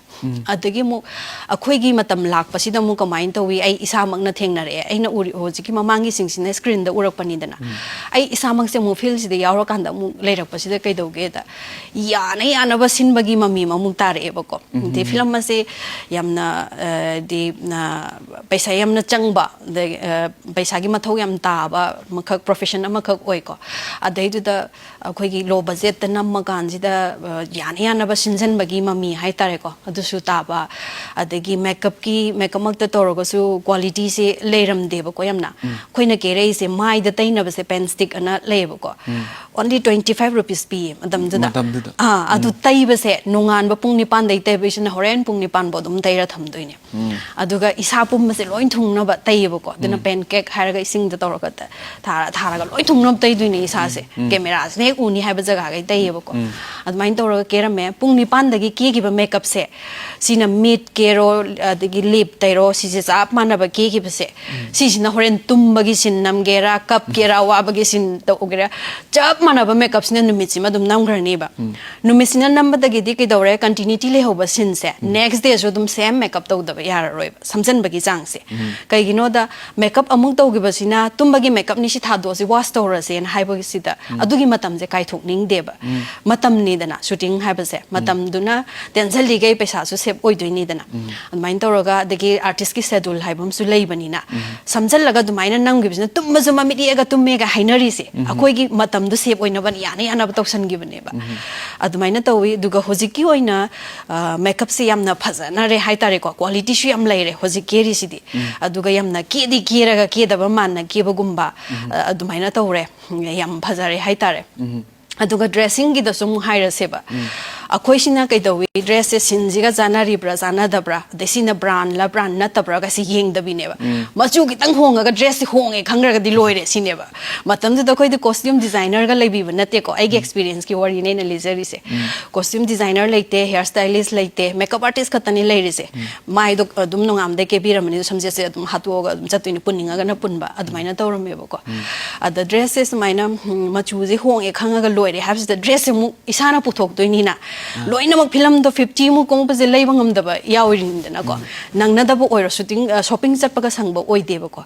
ꯑꯗꯒꯤ ꯑꯃꯨꯛ ꯑꯩꯈꯣꯏꯒꯤ ꯃꯇꯝ ꯂꯥꯛꯄꯁꯤꯗ ꯑꯃꯨꯛ ꯀꯃꯥꯏꯅ ꯇꯧꯋꯤ? ꯑꯩ ꯏꯁꯥꯃꯛꯅ ꯊꯦꯡꯅꯔꯛꯑꯦ꯫ ꯑꯩꯅ ꯎꯔꯤ, ꯍꯧꯖꯤꯛꯀꯤ ꯃꯃꯥꯡꯒꯤꯁꯤꯡꯁꯤꯅ ꯁ꯭ꯀ꯭ꯔꯤꯟꯗ ꯎꯔꯛꯄꯅꯤꯗꯅ꯫ ꯑꯩ ꯏꯁꯥꯃꯛꯁꯦ ꯑꯃꯨꯛ ꯐꯤꯜꯁꯤꯗ ꯌꯥꯎꯔꯀꯥꯟꯗ ꯑꯃꯨꯛ ꯂꯩꯔꯛꯄꯁꯤꯗ ꯀꯩꯗꯧꯒꯦꯗ, ꯌꯥꯅ ꯌꯥꯅꯕ ꯁꯤꯟꯕꯒꯤ ꯃꯃꯤ ꯑꯃꯃꯨꯛ ꯇꯥꯔꯛꯑꯦꯕꯀꯣ꯫ ꯑꯗꯩ ꯐꯤꯂꯝ ꯑꯁꯦ ꯌꯥꯝꯅ, ꯑ, ꯗꯤ, ꯑ, ꯄꯩꯁꯥ ꯌꯥꯝꯅ ꯆꯪꯕ, ꯑꯗꯩ, ꯑ, ꯄꯩꯁꯥꯒꯤ ꯃꯊꯧ ꯌꯥꯝ ꯇꯥꯕ ꯑꯃꯈꯛ, ꯄ꯭ꯔꯣꯐꯦꯁꯟ ꯑꯃꯈꯛ ꯑꯣꯏꯀꯣ꯫ ꯑꯗꯩꯗꯨꯗ ꯑꯩꯈꯣꯏꯒꯤ ꯂꯣ ꯕꯖꯦꯠꯇ ꯅꯝꯃꯀꯥꯟꯁꯤꯗ, ꯑ, ꯌꯥꯅ ꯌꯥꯅꯕ ꯁꯤꯟꯖꯟꯕꯒꯤ ꯃꯃꯤ ꯍꯥꯏꯇꯥꯔꯦꯀꯣ, ꯑꯗꯨꯁꯨ ꯇꯥꯕ꯫ ꯑꯗꯒꯤ ꯃꯦꯀꯞꯀꯤ, ꯃꯦꯀꯞꯃꯛꯇ ꯇꯧꯔꯒꯁꯨ ꯀ꯭ꯋꯥꯂꯤꯇꯤꯁꯦ ꯂꯩꯔꯝꯗꯦꯕꯀꯣ ꯌꯥꯝꯅ꯫ ꯑꯩꯈꯣꯏꯅ ꯀꯦꯔꯛꯏꯁꯦ ꯃꯥꯏꯗ ꯇꯩꯅꯕꯁꯦ ꯄꯦꯟ ꯁ꯭ꯇꯤꯛ ꯑꯅ ꯂꯩꯌꯦꯕꯀꯣ꯫ Only twenty five rupees ꯄꯤꯌꯦ ꯃꯇꯝꯗꯨꯗ꯫ ꯃꯇꯝꯗꯨꯗ꯫ ꯑꯥ, ꯑꯗꯨ ꯇꯩꯕꯁꯦ ꯅꯣꯡꯉꯥꯟꯕ ꯄꯨꯡ ꯅꯤꯄꯥꯟꯗꯩ ꯇꯩꯕꯁꯤꯅ ꯍꯣꯔꯦꯟ ꯄꯨꯡ ꯅꯤꯄꯥꯟꯐꯥꯎ ꯑꯗꯨꯝ ꯇꯩꯔ ꯊꯝꯗꯣꯏꯅꯦ꯫ ꯑꯗꯨꯒ ꯏꯁꯥ ꯄꯨꯝꯕꯁꯦ ꯂꯣꯏ ꯊꯨꯡꯅꯕ ꯇꯩꯌꯦꯕꯀꯣ꯫ ꯑꯗꯨꯅ ꯄꯦꯟ ꯀꯦꯛ ꯍꯥꯏꯔꯒ ꯏꯁꯤꯡꯗ ꯇꯧꯔꯒ ꯊꯥꯔ ꯊꯥꯔꯒ ꯂꯣꯏ ꯊꯨꯡꯅꯕ ꯇꯩꯗꯣꯏꯅꯦ ꯏꯁꯥꯁꯦ꯫ ꯀꯦꯃꯦꯔꯥꯁꯤꯅ ꯍꯦꯛ ꯎꯅꯤ ꯍꯥꯏꯕ ꯖꯒꯥꯈꯩ ꯇꯩꯌꯦꯕꯀꯣ꯫ ꯑꯗꯨꯃꯥꯏꯅ ꯇꯧꯔꯒ ꯀꯦꯔꯝꯃꯦ꯫ ꯄꯨꯡ ꯅꯤꯄꯥꯟꯗꯒꯤ ꯀꯦꯈꯤꯕ ꯃꯦꯀꯞꯁꯦ, ꯁꯤꯅ ꯃꯤꯠ ꯀꯦꯔꯣ, ꯑꯗꯒꯤ ꯂꯤꯞ ꯇꯩꯔꯣ, ꯁꯤꯁꯦ ꯆꯞ ꯃꯥꯟꯅꯕ ꯀꯦꯈꯤꯕꯁꯦ, ꯁꯤꯁꯤꯅ ꯍꯣꯔꯦꯟ ꯇꯨꯝꯕꯒꯤ ꯁꯤꯟ ꯅꯝꯒꯦꯔꯥ, ꯀꯞꯀꯦꯔꯥ, ꯋꯥꯕꯒꯤ ꯁꯤꯟ ꯇꯧꯒꯦꯔꯥ, ꯆꯞ ꯃꯥꯟꯅꯕ ꯃꯦꯀꯞꯁꯤꯅ ꯅꯨꯃꯤꯠꯁꯤꯃ ꯑꯗꯨꯝ ꯅꯝꯈ꯭ꯔꯅꯤꯕ꯫ ꯅꯨꯃꯤꯠꯁꯤꯅ ꯅꯝꯕꯗꯒꯤꯗꯤ ꯀꯩꯗꯧꯔꯦ? ꯀꯟꯇꯤꯅ꯭ꯌꯨꯇꯤ ꯂꯩꯍꯧꯕ ꯁꯤꯟꯁꯦ, ꯅꯦꯛꯁ ꯗꯦꯁꯨ ꯑꯗꯨꯝ ꯁꯦꯝ ꯃꯦꯀꯞ ꯇꯧꯗꯕ ꯌꯥꯔꯔꯣꯏꯕ, ꯁꯝꯖꯟꯕꯒꯤ ꯆꯥꯡꯁꯦ꯫ ꯀꯩꯒꯤꯅꯣꯗ, ꯃꯦꯀꯞ ꯑꯃꯨꯛ ꯇꯧꯈꯤꯕꯁꯤꯅ ꯇꯨꯝꯕꯒꯤ ꯃꯦꯀꯞꯅꯤ, ꯁꯤ ꯊꯥꯗꯣꯛꯑꯁꯤ, ꯋꯥꯁ ꯇꯧꯔꯁꯦꯅ ꯍꯥꯏꯕꯁꯤꯗ ꯑꯗꯨꯒꯤ ꯃꯇꯝꯁꯦ ꯀꯥꯏꯊꯣꯛꯅꯤꯡꯗꯦꯕ꯫ ꯃꯇꯝꯅꯤꯗꯅ ꯁꯨꯇꯤꯡ ꯍꯥꯏꯕꯁꯦ, ꯃꯇꯝꯗꯨꯅ ꯇꯦꯟꯁꯤꯜꯂꯤꯈꯩ ꯄꯩꯁꯥꯁꯨ ꯁꯦꯞ ꯑꯣꯏꯗꯣꯏꯅꯤꯗꯅ꯫ ꯑꯗꯨꯃꯥꯏꯅ ꯇꯧꯔꯒ, ꯑꯗꯒꯤ ꯑꯥꯔꯇꯤꯁꯀꯤ ꯁꯦꯗꯨꯜ ꯍꯥꯏꯕ ꯑꯃꯁꯨ ꯂꯩꯕꯅꯤꯅ, ꯁꯝꯖꯜꯂꯒ ꯑꯗꯨꯃꯥꯏꯅ ꯅꯝꯈꯤꯕꯁꯤꯅ ꯇꯨꯝꯕꯁꯨ ꯃꯃꯤꯠ ꯌꯦꯛꯑꯒ ꯇꯨꯝꯃꯦꯒ ꯍꯥꯏꯅꯔꯤꯁꯦ, ꯑꯩꯈꯣꯏꯒꯤ ꯃꯇꯝꯗꯣ ꯁꯦꯞ ꯑꯣꯏꯅꯕ ꯌꯥꯅ ꯌꯥꯅꯕ ꯇꯧꯁꯟꯈꯤꯕꯅꯦꯕ꯫ ꯑꯗꯨꯃꯥꯏꯅ ꯇꯧꯋꯤ꯫ ꯑꯗꯨꯒ ꯍꯧꯖꯤꯛꯀꯤ ꯑꯣꯏꯅ, ꯑ, ꯃꯦꯀꯞꯁꯦ ꯌꯥꯝꯅ ꯐꯖꯅꯔꯦ ꯍꯥꯏꯇꯥꯔꯦꯀꯣ, ꯀ꯭ꯋꯥꯂꯤꯇꯤꯁꯨ ꯌꯥꯝ ꯂꯩꯔꯦ ꯍꯧꯖꯤꯛ ꯀꯦꯔꯤꯁꯤꯗꯤ꯫ ꯑꯗꯨꯒ ꯌꯥꯝꯅ ꯀꯦꯗꯤ ꯀꯦꯔꯒ ꯀꯦꯗꯕ ꯃꯥꯟꯅ ꯀꯦꯕꯒꯨꯝꯕ, ꯑ, ꯑꯗꯨꯃꯥꯏꯅ ꯇꯧꯔꯦ꯫ ꯌꯥꯝ ꯐꯖꯔꯦ ꯍꯥꯏꯇꯥꯔꯦ꯫ ꯑꯗꯨꯒ ꯗ꯭ꯔꯦꯁꯤꯡꯒꯤꯗꯁꯨ ꯑꯃꯨꯛ ꯍꯥꯏꯔꯁꯦꯕ, ꯑꯩꯈꯣꯏꯁꯤꯅ ꯀꯩꯗꯧꯏ, ꯗ꯭ꯔꯦꯁꯁꯦ ꯁꯤꯟꯁꯤꯒ ꯆꯥꯟꯅꯔꯤꯕ꯭ꯔꯥ ꯆꯥꯟꯅꯗꯕ꯭ꯔꯥ, ꯑꯗꯩ ꯁꯤꯅ ꯕ꯭ꯔꯥꯟꯂ ꯕ꯭ꯔꯥꯟ ꯅꯠꯇꯕ꯭ꯔꯥꯒꯁꯤ ꯌꯦꯡꯗꯕꯤꯅꯦꯕ꯫ ꯃꯆꯨ ꯈꯤꯇꯪ ꯍꯣꯡꯉꯒ ꯗ꯭ꯔꯦꯁꯁꯤ ꯍꯣꯡꯉꯦ ꯈꯪꯈ꯭ꯔꯒꯗꯤ ꯂꯣꯏꯔꯦ ꯁꯤꯅꯦꯕ꯫ ꯃꯇꯝꯗꯨꯗ ꯑꯩꯈꯣꯏꯗꯤ ꯀꯣꯁꯇ꯭ꯌꯨꯝ ꯗꯤꯖꯥꯏꯅꯔꯒ ꯂꯩꯕꯤꯕ ꯅꯠꯇꯦꯀꯣ, ꯑꯩꯒꯤ ꯑꯦꯛꯁꯄꯤꯔꯤꯌꯦꯟꯁꯀꯤ ꯋꯥꯔꯤꯅꯦ ꯑꯩꯅ ꯂꯤꯖꯔꯤꯁꯦ꯫ ꯀꯣꯁꯇ꯭ꯌꯨꯝ ꯗꯤꯖꯥꯏꯅꯔ ꯂꯩꯇꯦ, ꯍꯦꯌꯔ ꯁ꯭ꯇꯥꯏꯂꯤꯁ ꯂꯩꯇꯦ, ꯃꯦꯀꯞ ꯑꯥꯔꯇꯤꯁ ꯈꯛꯇꯅꯤ ꯂꯩꯔꯤꯁꯦ꯫ ꯃꯥꯏꯗꯣ ꯑꯗꯨꯝ ꯅꯣꯡꯉꯥꯝꯗꯩ ꯀꯦꯕꯤꯔꯝꯃꯅꯤ, ꯁꯝꯖꯦꯠꯁꯦ ꯑꯗꯨꯝ ꯍꯥꯠꯇꯣꯛꯑꯒ ꯑꯗꯨꯝ ꯆꯠꯇꯣꯏꯅꯤ, ꯄꯨꯟꯅꯤꯡꯉꯒꯅ ꯄꯨꯟꯕ ꯑꯗꯨꯃꯥꯏꯅ ꯇꯧꯔꯝꯃꯦꯕꯀꯣ꯫ ꯑꯗ ꯗ꯭ꯔꯦꯁꯁꯦ ꯁꯨꯃꯥꯏꯅ ꯎꯝ, ꯃꯆꯨꯁꯦ ꯍꯣꯡꯉꯦ ꯈꯪꯉꯒ ꯂꯣꯏꯔꯦ ꯍꯥꯏꯕꯁꯤꯗ ꯗ꯭ꯔꯦꯁꯁꯦ ꯑꯃꯨꯛ ꯏꯁꯥꯅ ꯄꯨꯊꯣꯛꯇꯣꯏꯅꯤꯅ, ꯂꯣꯏꯅꯃꯛ ꯐꯤꯂꯝꯗꯣ ꯐꯤꯐꯇꯤ ꯃꯨꯛ ꯀꯨꯝꯃꯛꯄꯁꯦ ꯂꯩꯕ ꯉꯝꯗꯕ ꯌꯥꯎꯔꯤꯅꯤꯗꯅꯀꯣ꯫ ꯅꯪꯅꯗꯕ ꯑꯣꯏꯔꯣ, ꯁꯨꯇꯤꯡ, ꯑ, ꯁꯣꯞꯄꯤꯡ ꯆꯠꯄꯒ ꯁꯪꯕ ꯑꯣꯏꯗꯦꯕꯀꯣ꯫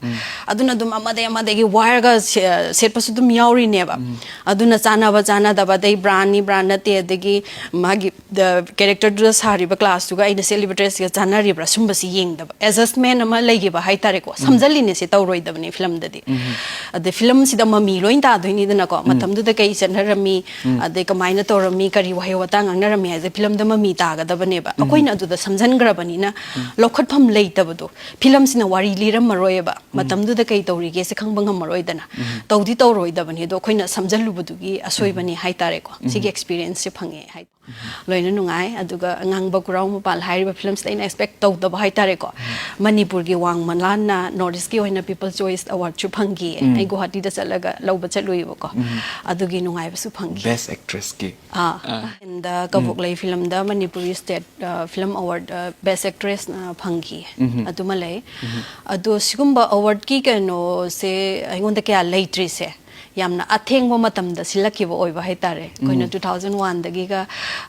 ꯑꯗꯨꯅ ꯑꯗꯨꯝ ꯑꯃꯗꯒꯤ ꯑꯃꯗꯒꯤ ꯋꯥꯏꯔꯒ ꯁꯦ-, ꯁꯦꯠꯄꯁꯨ ꯑꯗꯨꯝ ꯌꯥꯎꯔꯤꯅꯦꯕ꯫ ꯑꯗꯨꯅ ꯆꯥꯟꯅꯕ ꯆꯥꯟꯅꯗꯕ, ꯑꯗꯩ ꯕ꯭ꯔꯥꯟꯅꯤ ꯕ꯭ꯔꯥꯟ ꯅꯠꯇꯦ, ꯑꯗꯒꯤ ꯃꯥꯒꯤ ꯗ ꯀꯦꯔꯦꯛꯇꯔꯗꯨꯗ ꯁꯥꯔꯤꯕ ꯀ꯭ꯂꯥꯁꯇꯨꯒ ꯑꯩꯅ ꯁꯦꯠꯂꯤꯕ ꯗ꯭ꯔꯦꯁꯁꯤꯒ ꯆꯥꯟꯅꯔꯤꯕ꯭ꯔꯥ, ꯁꯨꯝꯕꯁꯤ ꯌꯦꯡꯗꯕ, ꯑꯦꯗꯖꯁꯃꯦꯟ ꯑꯃ ꯂꯩꯈꯤꯕ ꯍꯥꯏꯇꯥꯔꯦꯀꯣ꯫ ꯁꯝꯖꯜꯂꯤꯅꯦ ꯁꯤ ꯇꯧꯔꯣꯏꯗꯕꯅꯤ ꯐꯤꯂꯝꯗꯗꯤ꯫ ꯑꯗꯩ ꯐꯤꯂꯝꯁꯤꯗ ꯃꯃꯤ ꯂꯣꯏ ꯇꯥꯗꯣꯏꯅꯤꯗꯅꯀꯣ꯫ ꯃꯇꯝꯗꯨꯗ ꯀꯩ ꯆꯠꯅꯔꯝꯃꯤ, ꯑꯗꯩ ꯀꯃꯥꯏꯅ ꯇꯧꯔꯝꯃꯤ, ꯀꯔꯤ ꯋꯥꯍꯩ ꯋꯥꯇꯥ ꯉꯥꯡꯅꯔꯝꯃꯤ ꯍꯥꯏꯁꯦ ꯐꯤꯂꯝꯗ ꯃꯃꯤ ꯇꯥꯒꯗꯕꯅꯦꯕ꯫ ꯑꯩꯈꯣꯏꯅ ꯑꯗꯨꯗ ꯁꯝꯖꯟꯈ꯭ꯔꯕꯅꯤꯅ ꯂꯧꯈꯠꯐꯝ ꯂꯩꯇꯕꯗꯣ, ꯐꯤꯂꯝꯁꯤꯅ ꯋꯥꯔꯤ ꯂꯤꯔꯝꯃꯔꯣꯏꯕ꯫ ꯃꯇꯝꯗꯨꯗ ꯀꯩ ꯇꯧꯔꯤꯒꯦꯁꯦ ꯈꯪꯕ ꯉꯝꯃꯔꯣꯏꯗꯅ꯫ ꯇꯧꯗꯤ ꯇꯧꯔꯣꯏꯗꯕꯅꯤ, ꯑꯗꯣ ꯑꯩꯈꯣꯏꯅ ꯁꯝꯖꯜꯂꯨꯕꯗꯨꯒꯤ ꯑꯁꯣꯏꯕꯅꯤ ꯍꯥꯏꯇꯥꯔꯦꯀꯣ꯫ ꯁꯤꯒꯤ ꯑꯦꯛꯁꯄꯤꯔꯤꯌꯦꯟꯁꯁꯦ ꯐꯪꯉꯦ ꯍꯥꯏ꯫ ꯂꯣꯏꯅ ꯅꯨꯡꯉꯥꯏ꯫ ꯑꯗꯨꯒ ꯑꯉꯥꯡꯕ ꯈꯨꯔꯥꯎ ꯃꯄꯥꯜ ꯍꯥꯏꯔꯤꯕ ꯐꯤꯂꯝꯁꯤꯗ ꯑꯩꯅ ꯑꯦꯛꯁꯄꯦꯛ ꯇꯧꯗꯕ ꯍꯥꯏꯇꯥꯔꯦꯀꯣ꯫ ꯃꯅꯤꯄꯨꯔꯒꯤ ꯋꯥꯡ ꯃꯂꯥꯟꯅ ꯅꯣꯔꯠ ꯏꯁꯀꯤ ꯑꯣꯏꯅ ꯄꯤꯄꯜ ꯆꯣꯏꯁ ꯑꯦꯋꯥꯔꯗꯁꯨ ꯐꯪꯈꯤꯌꯦ꯫ ꯑꯩ ꯒꯨꯋꯥꯍꯥꯇꯤꯗ ꯆꯠꯂꯒ ꯂꯧꯕ ꯆꯠꯂꯨꯏꯕꯀꯣ꯫ ꯑꯗꯨꯒꯤ ꯅꯨꯡꯉꯥꯏꯕꯁꯨ ꯐꯪꯈꯤ꯫ ꯕꯦꯁ ꯑꯦꯛꯇ꯭ꯔꯦꯁꯀꯤ ꯑꯥ꯫ ꯑꯗ ꯀꯕꯣꯛꯂꯩ ꯐꯤꯂꯝꯗ ꯃꯅꯤꯄꯨꯔꯤ ꯁ꯭ꯇꯦꯠ, ꯑ, ꯐꯤꯂꯝ ꯑꯦꯋꯥꯔꯗ, ꯑ, ꯕꯦꯁ ꯑꯦꯛꯇ꯭ꯔꯦꯁꯅ ꯐꯪꯈꯤ꯫ ꯑꯗꯨꯃ ꯂꯩ꯫ ꯑꯗꯣ ꯁꯤꯒꯨꯝꯕ ꯑꯦꯋꯥꯔꯗꯀꯤ ꯀꯩꯅꯣꯁꯦ ꯑꯩꯉꯣꯟꯗ ꯀꯌꯥ ꯂꯩꯇ꯭ꯔꯤꯁꯦ ꯌꯥꯝꯅ ꯑꯊꯦꯡꯕ ꯃꯇꯝꯗ ꯁꯤꯜꯂꯛꯈꯤꯕ ꯑꯣꯏꯕ ꯍꯥꯏꯇꯥꯔꯦ꯫ ꯑꯩꯈꯣꯏꯅ ꯇꯨ ꯊꯥꯎꯖꯟ ꯋꯥꯟꯗꯒꯤꯒ,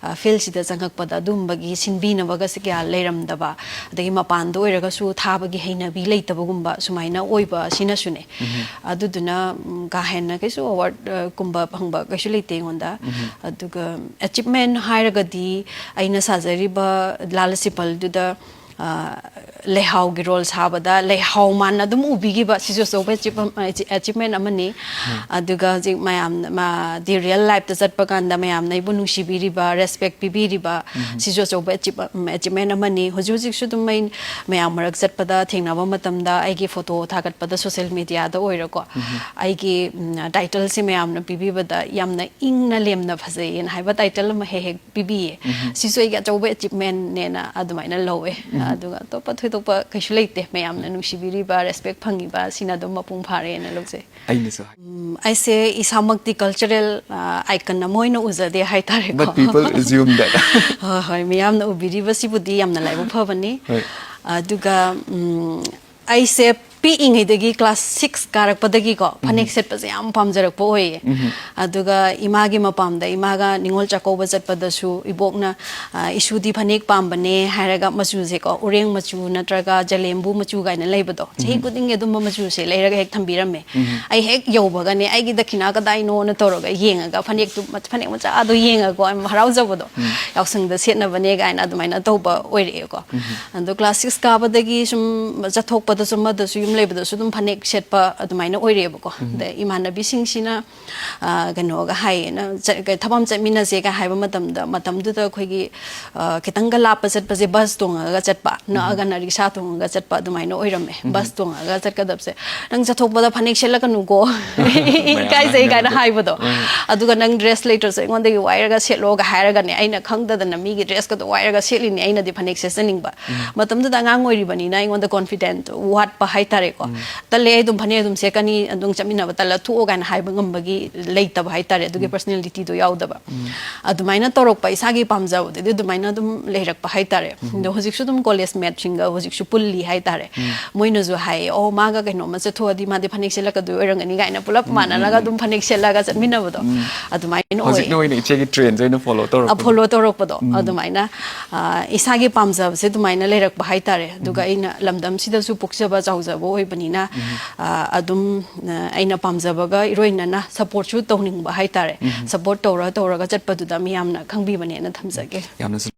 ꯑ, ꯐꯤꯜꯁꯤꯗ ꯆꯪꯉꯛꯄꯗ ꯑꯗꯨꯝꯕꯒꯤ ꯁꯤꯟꯕꯤꯅꯕꯒꯁꯦ ꯀꯌꯥ ꯂꯩꯔꯝꯗꯕ, ꯑꯗꯒꯤ ꯃꯄꯥꯟꯗ ꯑꯣꯏꯔꯒꯁꯨ ꯊꯥꯕꯒꯤ ꯍꯩꯅꯕꯤ ꯂꯩꯇꯕꯒꯨꯝꯕ ꯁꯨꯃꯥꯏꯅ ꯑꯣꯏꯕ ꯑꯁꯤꯅꯁꯨꯅꯦ꯫ ꯑꯗꯨꯗꯨꯅ, ꯎꯝ, ꯀꯥ ꯍꯦꯟꯅ ꯀꯩꯁꯨ ꯑꯦꯋꯥꯔꯗ, ꯑ, ꯀꯨꯝꯕ ꯐꯪꯕ ꯀꯩꯁꯨ ꯂꯩꯇꯦ ꯑꯩꯉꯣꯟꯗ꯫ ꯑꯗꯨꯒ ꯑꯦꯆꯤꯞꯃꯦꯟ ꯍꯥꯏꯔꯒꯗꯤ ꯑꯩꯅ ꯁꯥꯖꯔꯤꯕ ꯂꯥꯜ ꯁꯤꯄꯜꯗꯨꯗ ꯑ, ꯂꯩꯍꯥꯎꯒꯤ ꯔꯣꯜ ꯁꯥꯕꯗ ꯂꯩꯍꯥꯎ ꯃꯥꯟꯅ ꯑꯗꯨꯝ ꯎꯕꯤꯈꯤꯕ, ꯁꯤꯁꯨ ꯑꯆꯧꯕ ꯑꯦꯆꯤꯞ-, ꯑꯦꯆꯤꯞꯃꯦꯟ ꯑꯃꯅꯤ꯫ ꯑꯗꯨꯒ ꯍꯧꯖꯤꯛ ꯃꯌꯥꯝ, ꯃꯥꯗꯤ ꯔꯤꯌꯦꯜ ꯂꯥꯏꯐꯇ ꯆꯠꯄ ꯀꯥꯟꯗ ꯃꯌꯥꯝꯅ ꯑꯩꯕꯨ ꯅꯨꯡꯁꯤꯕꯤꯔꯤꯕ, ꯔꯦꯁꯄꯦꯛ ꯄꯤꯕꯤꯔꯤꯕ, ꯁꯤꯁꯨ ꯑꯆꯧꯕ ꯑꯦꯆꯤꯞ-, ꯑꯦꯆꯤꯞꯃꯦꯟ ꯑꯃꯅꯤ꯫ ꯍꯧꯖꯤꯛ ꯍꯧꯖꯤꯛꯁꯨ ꯑꯗꯨꯝ ꯑꯩ ꯃꯌꯥꯝ ꯃꯔꯛ ꯆꯠꯄꯗ, ꯊꯦꯡꯅꯕ ꯃꯇꯝꯗ, ꯑꯩꯒꯤ ꯐꯣꯇꯣ ꯊꯥꯒꯠꯄꯗ ꯁꯣꯁꯦꯜ ꯃꯦꯗꯤꯌꯥꯗ ꯑꯣꯏꯔꯣꯀꯣ, ꯑꯩꯒꯤ, ꯎꯝ, ꯇꯥꯏꯇꯜꯁꯦ ꯃꯌꯥꯝꯅ ꯄꯤꯕꯤꯕꯗ ꯌꯥꯝꯅ ꯏꯪꯅ ꯂꯦꯝꯅ ꯐꯖꯩꯌꯦꯅ ꯍꯥꯏꯕ ꯇꯥꯏꯇꯜ ꯑꯃ ꯍꯦꯛ ꯍꯦꯛ ꯄꯤꯕꯤꯌꯦ꯫ ꯁꯤꯁꯨ ꯑꯩꯒꯤ ꯑꯆꯧꯕ ꯑꯦꯆꯤꯞꯃꯦꯟꯅꯦꯅ ꯑꯗꯨꯃꯥꯏꯅ ꯂꯧꯋꯦ꯫ ꯑꯗꯨꯒ ꯑꯇꯣꯞꯄ ꯊꯣꯏꯗꯣꯛꯄ ꯀꯩꯁꯨ ꯂꯩꯇꯦ꯫ ꯃꯌꯥꯝꯅ ꯅꯨꯡꯁꯤꯕꯤꯔꯤꯕ, ꯔꯦꯁꯄꯦꯛ ꯐꯪꯉꯤꯕ, ꯁꯤꯅ ꯑꯗꯨꯝ ꯃꯄꯨꯡ ꯐꯥꯔꯦꯅ ꯂꯧꯖꯩ꯫ ꯑꯩꯅꯁꯨ ꯍꯥꯏ- ꯎꯝ, ꯑꯩꯁꯦ ꯏꯁꯥꯃꯛꯇꯤ ꯀꯜꯆꯔꯦꯜ, ꯑ, ꯑꯥꯏꯀꯟ ꯑꯃ ꯑꯣꯏꯅ ꯎꯖꯗꯦ ꯍꯥꯏꯇꯥꯔꯦꯀꯣ꯫ But people assume that. ꯍꯣꯏ, ꯍꯣꯏ, ꯃꯤꯌꯥꯝꯅ ꯎꯕꯤꯔꯤꯕꯁꯤꯕꯨꯗꯤ ꯌꯥꯝꯅ ꯂꯥꯏꯕꯛ ꯐꯕꯅꯤ꯫ ꯍꯣꯏ꯫ ꯑꯗꯨꯒ, ꯎꯝ, ꯑꯩꯁꯦ ꯄꯤꯛꯏꯉꯩꯗꯒꯤ ꯀ꯭ꯂꯥꯁ ꯁꯤꯛꯁ ꯀꯥꯔꯛꯄꯗꯒꯤꯀꯣ, ꯐꯅꯦꯛ ꯁꯦꯠꯄꯁꯦ ꯌꯥꯝ ꯄꯥꯝꯖꯔꯛꯄ ꯑꯣꯏꯌꯦ꯫ ꯑꯗꯨꯒ ꯏꯃꯥꯒꯤ ꯃꯄꯥꯝꯗ, ꯏꯃꯥꯒ ꯅꯤꯉꯣꯜ ꯆꯥꯛꯀꯧꯕ ꯆꯠꯄꯗꯁꯨ ꯏꯕꯣꯛꯅ, ꯑ, "ꯏꯁꯨꯗꯤ ꯐꯅꯦꯛ ꯄꯥꯝꯕꯅꯦ" ꯍꯥꯏꯔꯒ ꯃꯆꯨꯁꯦꯀꯣ, ꯎꯔꯦꯡ ꯃꯆꯨ ꯅꯠꯇ꯭ꯔꯒ ꯖꯂꯦꯝꯕꯨ ꯃꯆꯨ ꯀꯥꯏꯅ ꯂꯩꯕꯗꯣ, ꯆꯍꯤ ꯈꯨꯗꯤꯡꯒꯤ ꯑꯗꯨꯝꯕ ꯃꯆꯨꯁꯦ ꯂꯩꯔꯒ ꯍꯦꯛ ꯊꯝꯕꯤꯔꯝꯃꯦ꯫ ꯑꯩ ꯍꯦꯛ ꯌꯧꯕꯒꯅꯦ, ꯑꯩꯒꯤ ꯗꯈꯤꯅꯥ ꯀꯗꯥꯏꯅꯣꯅ ꯇꯧꯔꯒ ꯌꯦꯡꯉꯒ ꯐꯅꯦꯛꯇꯨ, ꯐꯅꯦꯛ ꯃꯆꯥꯗꯣ ꯌꯦꯡꯉꯒꯀꯣ, ꯌꯥꯝ ꯍꯔꯥꯎꯖꯕꯗꯣ, ꯌꯥꯎꯁꯪꯗ ꯁꯦꯠꯅꯕꯅꯦ ꯀꯥꯏꯅ ꯑꯗꯨꯃꯥꯏꯅ ꯇꯧꯕ ꯑꯣꯏꯔꯛꯑꯦꯀꯣ꯫ ꯑꯗꯣ ꯀ꯭ꯂꯥꯁ ꯁꯤꯛꯁ ꯀꯥꯕꯗꯒꯤ ꯁꯨꯝ ꯆꯠꯊꯣꯛꯄꯗꯁꯨ, ꯑꯃꯗꯁꯨ, ꯌꯨꯝ ꯂꯩꯕꯗꯁꯨ ꯑꯗꯨꯝ ꯐꯅꯦꯛ ꯁꯦꯠꯄ ꯑꯗꯨꯃꯥꯏꯅ ꯑꯣꯏꯔꯛꯑꯦꯕꯀꯣ꯫ ꯑꯗ ꯏꯃꯥꯟꯅꯕꯤꯁꯤꯡꯁꯤꯅ, ꯑ, ꯀꯩꯅꯣꯒ ꯍꯥꯏꯌꯦ, "ꯅꯪ ꯆꯠ-, ꯀ-, ꯊꯕꯛ ꯑꯃ ꯆꯠꯃꯤꯟꯅꯁꯦꯒ" ꯍꯥꯏꯕ ꯃꯇꯝꯗ, ꯃꯇꯝꯗꯨꯗ ꯑꯩꯈꯣꯏꯒꯤ, ꯑ, ꯈꯤꯇꯪꯒ ꯂꯥꯞꯄ ꯆꯠꯄꯁꯦ ꯕꯁ ꯇꯣꯡꯉꯒ ꯆꯠꯄ, ꯅꯛꯑꯒꯅ ꯔꯤꯛꯁꯥ ꯇꯣꯡꯉꯒ ꯆꯠꯄ ꯑꯗꯨꯃꯥꯏꯅ ꯑꯣꯏꯔꯝꯃꯦ꯫ ꯕꯁ ꯇꯣꯡꯉꯒ ꯆꯠꯀꯗꯕꯁꯦ, "ꯅꯪ ꯆꯠꯊꯣꯛꯄꯗ ꯐꯅꯦꯛ ꯁꯦꯠꯂꯛꯀꯅꯨꯀꯣ, ꯃꯌꯥꯝꯅ ꯏꯀꯥꯏꯖꯩ" ꯀꯥꯏꯅ ꯍꯥꯏꯅꯕꯗꯣ꯫ ꯍꯥꯏꯕꯗꯣ꯫ ꯑꯗꯨꯒ "ꯅꯪ ꯗ꯭ꯔꯦꯁ ꯂꯩꯇ꯭ꯔꯁꯨ ꯑꯩꯉꯣꯟꯗꯒꯤ ꯋꯥꯏꯔꯒ ꯁꯦꯠꯂꯣꯒ" ꯍꯥꯏꯔꯒꯅꯦ, ꯑꯩꯅ ꯈꯪꯗꯗꯅ ꯃꯤꯒꯤ ꯗ꯭ꯔꯦꯁꯀꯗꯣ ꯋꯥꯏꯔꯒ ꯁꯦꯠꯂꯤꯅꯤ꯫ ꯑꯩꯅꯗꯤ ꯐꯅꯦꯛ ꯁꯦꯠꯆꯅꯤꯡꯕ꯫ ꯃꯇꯝꯗꯨꯗ ꯑꯉꯥꯡ ꯑꯣꯏꯔꯤꯕꯅꯤꯅ ꯑꯩꯉꯣꯟꯗ ꯀꯣꯟꯐꯤꯗꯦꯟꯠ ꯋꯥꯠꯄ ꯍꯥꯏꯇꯥꯔꯦꯀꯣ꯫ "ꯇꯜꯂꯦ, ꯑꯩ ꯑꯗꯨꯝ ꯐꯅꯦꯛ ꯑꯗꯨꯝ ꯁꯦꯠꯀꯅꯤ, ꯑꯗꯨꯝ ꯆꯠꯃꯤꯟꯅꯕ ꯇꯜꯂ ꯊꯣꯛꯑꯣ" ꯀꯥꯏꯅ ꯍꯥꯏꯕ ꯉꯝꯕꯒꯤ ꯂꯩꯇꯕ ꯍꯥꯏꯇꯥꯔꯦ, ꯑꯗꯨꯒꯤ ꯄꯔꯁꯅꯦꯂꯤꯇꯤꯗꯣ ꯌꯥꯎꯗꯕ꯫ ꯑꯗꯨꯃꯥꯏꯅ ꯇꯧꯔꯛꯄ, ꯏꯁꯥꯒꯤ ꯄꯥꯝꯖꯕꯗꯨꯗꯤ ꯑꯗꯨꯃꯥꯏꯅ ꯑꯗꯨꯝ ꯂꯩꯔꯛꯄ ꯍꯥꯏꯇꯥꯔꯦ꯫ ꯑꯗꯣ ꯍꯧꯖꯤꯛꯁꯨ ꯑꯗꯨꯝ ꯀꯣꯂꯦꯖ ꯃꯦꯠꯁꯤꯡꯒ ꯍꯧꯖꯤꯛꯁꯨ ꯄꯨꯜꯂꯤ ꯍꯥꯏꯇꯥꯔꯦ꯫ ꯃꯣꯏꯅꯁꯨ ꯍꯥꯏꯌꯦ, "ꯑꯣ, ꯃꯥꯒ ꯀꯩꯅꯣꯝꯃ ꯆꯠꯊꯣꯛꯑꯗꯤ ꯃꯥꯗꯤ ꯐꯅꯦꯛ ꯁꯦꯠꯂꯛꯀꯗꯣꯏ ꯑꯣꯏꯔꯝꯒꯅꯤ" ꯀꯥꯏꯅ ꯄꯨꯂꯞ ꯃꯥꯟꯅꯔꯒ ꯑꯗꯨꯝ ꯐꯅꯦꯛ ꯁꯦꯠꯂꯒ ꯆꯠꯃꯤꯟꯅꯕꯗꯣ ꯑꯗꯨꯃꯥꯏꯅ ꯑꯣꯏꯌꯦ꯫ ꯍꯧꯖꯤꯛꯅ ꯑꯣꯏꯅ ꯏꯆꯦꯒꯤ ꯇ꯭ꯔꯦꯟꯁꯦ ꯑꯣꯏꯅ ꯐꯣꯂꯣ ꯇꯧꯔꯛꯄꯗꯣ꯫ ꯐꯣꯂꯣ ꯇꯧꯔꯛꯄꯗꯣ꯫ ꯑꯗꯨꯃꯥꯏꯅ, ꯑ, ꯏꯁꯥꯒꯤ ꯄꯥꯝꯖꯕꯁꯦ ꯑꯗꯨꯃꯥꯏꯅ ꯂꯩꯔꯛꯄ ꯍꯥꯏꯇꯥꯔꯦ꯫ ꯑꯗꯨꯒ ꯑꯩꯅ ꯂꯝꯗꯝꯁꯤꯗꯁꯨ ꯄꯣꯛꯆꯕ ꯆꯥꯎꯖꯕ ꯑꯣꯏꯕꯅꯤꯅ, ꯑ, ꯑꯗꯨꯝ, ꯑ, ꯑꯩꯅ ꯄꯥꯝꯖꯕꯒ ꯏꯔꯣꯏꯅꯅ ꯁꯞꯄꯣꯔꯠꯁꯨ ꯇꯧꯅꯤꯡꯕ ꯍꯥꯏꯇꯥꯔꯦ꯫ ꯁꯞꯄꯣꯔꯠ ꯇꯧꯔ ꯇꯧꯔꯒ ꯆꯠꯄꯗꯨꯗ ꯃꯤꯌꯥꯝꯅ ꯈꯪꯕꯤꯕꯅꯦꯅ ꯊꯝꯖꯒꯦ꯫ ꯌꯥꯝꯅꯁꯨ